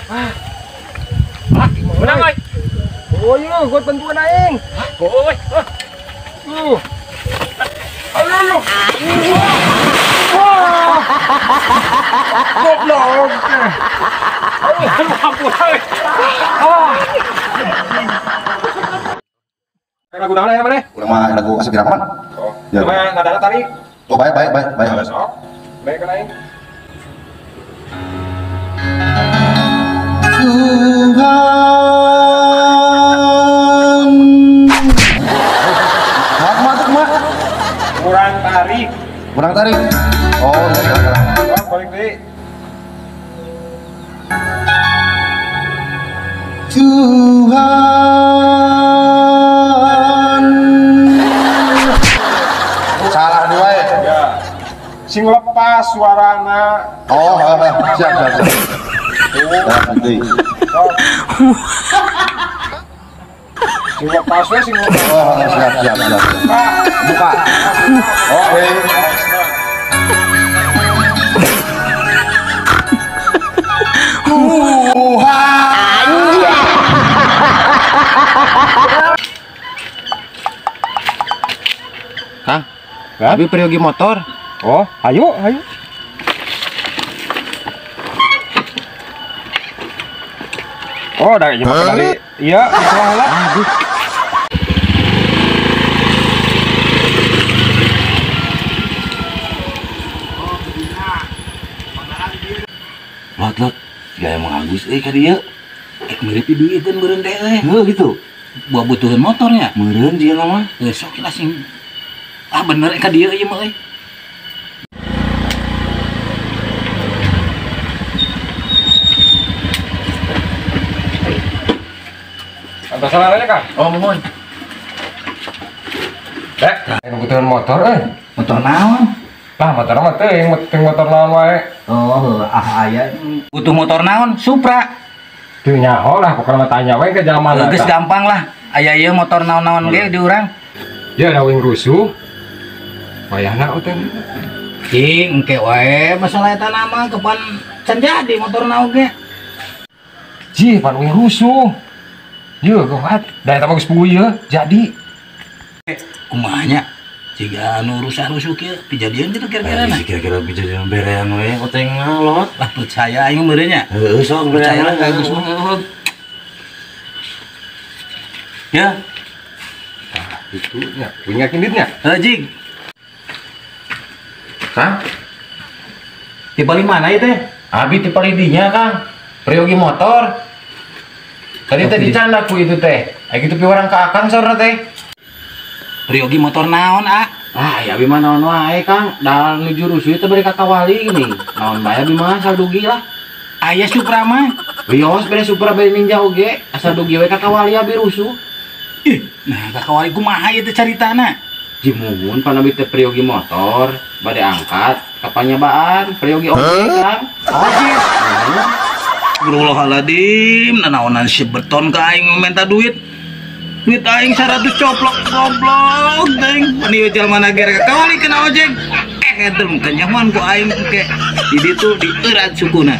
Ah. Menang euy. Oh iya, gua bantuan aing. Oh, euy. Aduh. Wah. Goblok. Aduh, ampun euy. Ah. Lagu naon aya maneh? Urang mah lagu Asep Rahman. Oh. Cuma ngadana tarik. Oh, baik baik baik baik. Sok. Baik kan aing. Tuhan. Mak mak. Kurang tarik. Kurang tarik. Oh, iya iya. Balik deui. Tuhan. Salah dua ya. Ya. Sing lepas suarana. Oh, siap siap siap. Nanti. Sing lepas we sing lepas. Oh, siap siap siap. Buka. Oke. Kang, abi periogi motor. Oh, ayo, ayo. Oh, dari dari iya, lah. Aduh. Lot lot, gaya Mang Agus euy ka dieu. Mirip duiteun meureun teh euy. Heuh gitu. Buah butuheun motornya. Meureun dia mah. Geus sok lah sing. Ah bener ka dieu ieu mah euy. Antosan aja Kang. Oh, mohon. Kebutuhan motor euy. Motor naon? Lah motor mah teuing, penting motor naon wae. Oh, ah aya. Butuh motor naon? Supra. Teu nyaho lah pokokna mah tanya we ke jaman. Geus gampang lah. Aya ieu motor naon-naon ge di urang. Ya da wing rusuh. Wayahna teh. Cing, engke wae masalah eta nama kapan can jadi motor naon ge. Jih, pan wing rusuh. Yeuh, gawat. Da eta mah geus puguh ieu, jadi. Kumaha nya? Jiga anu rusuh-rusuh kieu pijadian kitu kira-kira na. Kira-kira pijadian berean we oteng mah lot. Lah percaya aing meureun nya. Heueuh sok percaya lah ka Agus mah. Ya. Tah kitu nya. Wing yakin ditnya? Heuh jig. Kang? Ti paling mana ieu teh? Abi ti paling dinya, Kang. Periogi motor. Tadi teh dicanda ku itu teh. Aya kitu piwarang ka Akang saurna teh. Periogi motor naon, ah? Ah, ya abi mah naon wae, Kang. Da nuju rusuh teh bari ka kawali gini. Naon bae abi mah asal dugi lah. Aya Supra mah. Wios bere Supra bere Ninja oge, asal dugi we ka kawali abi rusuh. Ih, nah ka kawali kumaha ieu teh caritana? Jimumun pan abi teh periogi motor, bade angkat ka panyabaan, periogi ojek, Kang. Ojek. Astagfirullahaladzim, nanaonan si beton ka aing minta duit. Duit aing 100 coplok goblok teuing. Pan ieu jalma ger ka kawali kena ojek. Eta kenyaman ku aing ke di ditu dieurat sukuna.